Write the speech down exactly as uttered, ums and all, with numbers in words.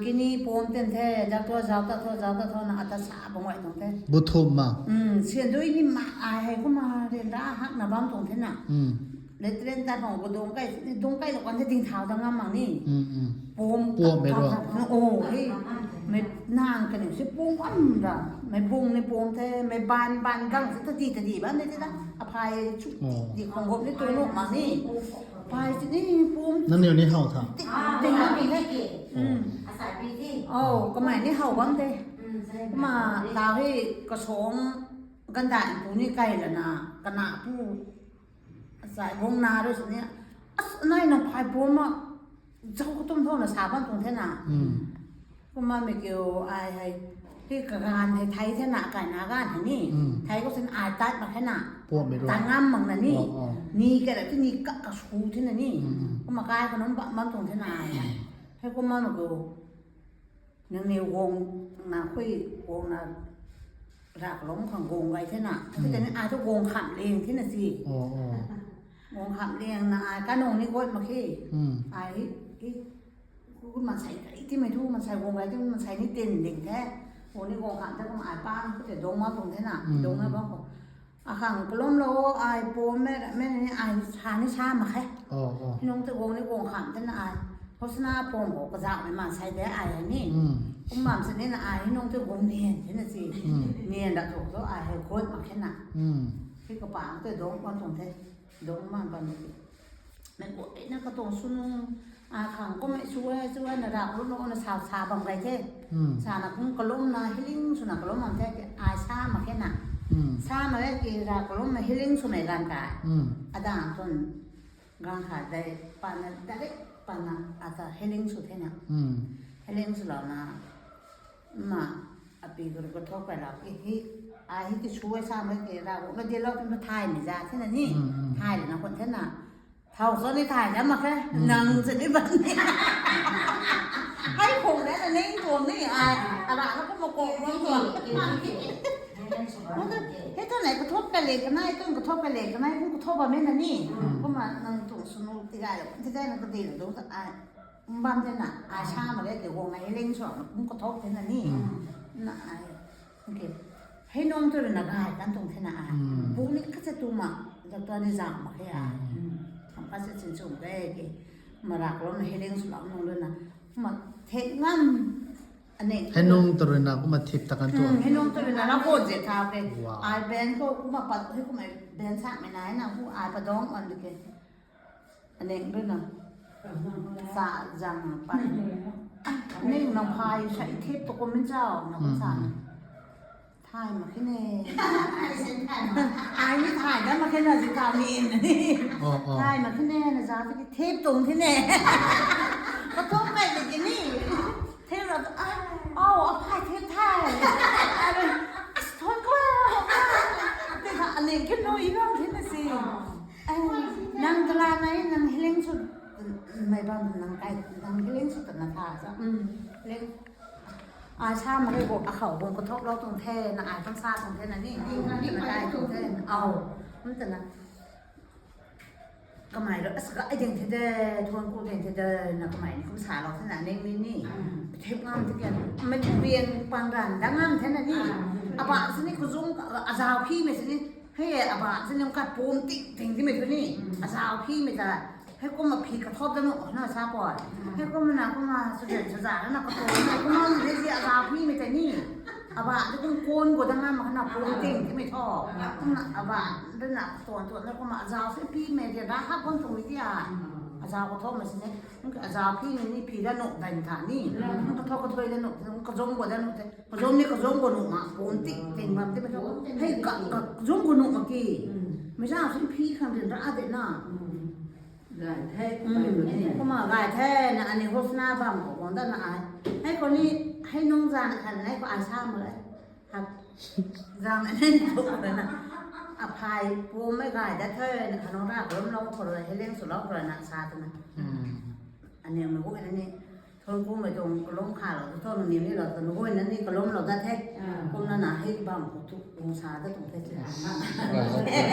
Kini pom ten the, zau thu, zau ta thu, zau ta thu na ata sa bam guay tuang the. Buthum ma. Hmm, sian dui ni ma ai hei kumna rin ra hak na bam tuang the na. Hmm. Letren ta bam ko dong kai, dong kai lo kan the ding thau da ngam mang ni. Hmm, hmm. Pom, pom mei ro. Oh, hei. Mei nang kani si pom am da. Mei bung ni pom the, mei ban, ban gang si ta di, ta di bam ni the da. Aphai chu, oh, di khong gop ni tu nok mang ni. Phai si ni pom. Nang niw ni hau tha. Ting na ni the. Hmm. Oh, kamei ni hau bam the. Kumna ta hei kasong gandai pu ni kai lana, kana pu. Asai gong na ru sini. As, nai na phai pom ma. Zau katum tho na sa bam tuang the na. Hmm. Kumna mei kiu ai hei. Hei kaganv hei thei the na, kai na ganv hei ni. Hmm. Thei ko sin ai tat mak the na. Pom mei ro. Tat ngam mak na ni. Oh, oh. Ni kai ra ti ni ka, ka su the na ni. Hmm, hmm. Kumna kai ka nunc bam, bam tuang the na ai. Hei kumna mei kiu. Nangniw guang na khui, guang na rak lom khang guang gay the na. Hmm. Khui tei ni ai thu guang kham liang the na si. Oh, oh. Guang kham liang na ai kanung ni guat mak khe. Hmm. Ai hi, hi, khu, khu mansei kai ti mei thu, mansei guang gay ti, mansei ni tin ding the. Guang ni guang kham the kumna ai pan khui tei dong ma tuang the na. Hmm. Dong na bam khou. Akhang kalum lo, ai pom mei, mei ni ai sa ni sa mak khe. Oh, oh. Hi nung tei guang ni guang kham the na ai. Hosna pom khou kazauh mei mansei de ai hei ni. Hmm. Kum bam sini na ai hi nung tei guang nian the na si. Hmm. Nian da thu thu ai hei guat mak khe na. Hmm. Hei kapang tei dong bam tuang the. Dong bam bam ni. Mei guay na katuang sw nung, a, khang kum mei sw e, sw e, na rak lum na sa, sa bam gay the. Hmm. Sa na kum kalum na, healing sw na kalum bam the, ai sa mak khe na. Hmm. Sa mak e ki rak kalum na healing sw mei ganv ta. Hmm. Adang tun gang khat dei, pana direct, pana ata healing sw the na. Hmm. Healing sw lou na, ma, api guru ko thok pai lou ki hi, ai hi ti sw e sa mak e ki rak lum na di lou tun thay mei za the na ni. Hmm, hmm. Thay lana khun the na. Thau cho ni thay da mak khe, hmm, nang cho ni bam ni. Hei khou na na ning tuang ni ai, ara na kumna kong bam tuang. Hei tu nei kathop ka le kanei, tu kathop ka le kanei, kum kathop bam e na ni. Hmm. Kumna nang tuang sw nu ti gay lo, ti gay na kadi lo dong ta ai. Bam the na, ai sa mak e ki guang na healing sw na kum kathop the na ni. Hmm. Na ai. Okay. Hei nung tu rui na gay kan tuang the na ai. Hmm. Bu ni khat sa tu ma, zat tuan ni zam mak khe ai. Hmm. Kam khat sa chin chum khe ki. Ma rak lou na healing sw lou nung rui na. Ma thek ngam. Ane. Hei nung tu rui na kumna thip ta kan tuang. Hmm, hei nung tu rui na ram bo ze tha khe. Wow. Ai ben khou kumna pat, hei kumna ben sa mei na, na hu ai padong on de khe. Aning rui na. Sa zang na pat. Aning na phai sa i thip tu kum min chau na kum sa na. Hmm. Thay mak khe ne. Ai ni thay da mak khe na zi thay ni. Oh, oh. Thay mak khe ne na za tu ki thip tuang the ne. Kathum kai de ki ni. Thip ra, ah, oh, aphai thip thay. Ai, as thon ko. Te tha aning ki no i bam the na si. Ai, nang tala nai, nang healing sw, mei bam nang kai, nang healing sw tana tha sa. Hmm, healing. Ai sa mak e bo, akhou bung kathok lou tuang the, na ai kan sa tuang the na ni. Ni kai tuang the. Au, um tana. Kamei rui, as, gay ding the de, thuan ku ding the de, na kamei ni kum sa lou the na, ning ni ni. Hmm. Thip ngam the kian. Mei thu rian pang ran da ngam the na ni. Hmm. Aba sini kuzung, azau phi mei sini. Hei, aba sini kum kai pum ting ting ti mei thu ni. Hmm. Azau phi mei ta. Hei kumna phi kathop da nu, na sa poi. Hmm. Hei kumna, kumna, su den sa za, na kathop, kumna, hei si azau phi mei ta ni. Aba, tu kum kon ko da ngam, na pum ting ti mei tho. Hmm. Kumna, aba, da na, tuan, tuan, na kumna, azau si phi mei de, ra ha kon tuang mei ti a. Hmm. Azau kathop mei sini. Azau phi ni, ni phi da nu, dan tha ni. Hmm. Kathop kathoi da nu, kazom ko da nu te. Kazom ni kazom ko nu ma, pum ting ting bam te ma tho. Hei ka, ka, kazom ko nu ma ki. Hmm. Mei sa si phi khang tin ra de na. Hmm. Gay the. Hmm. Kumna gay the na, ani hosna bam ko, kong da na ai. Hei ko ni, hei nung zan khan, hei ko ai sa ma le. Hak. Zan ni tu na. Aphai pum mei gay da the na, khanung ra, khalum lou khou rui, healing sw lou khou rui na sa tu na. Hmm. Ani mei gu na ni. Thon ku mei tuang kalum kha lou, thon ni ni lou, thon ku na ni kalum lou da the. Ah. Kumna na hei bam khou tu, kum sa da tuang the. Yes. Ah, okay.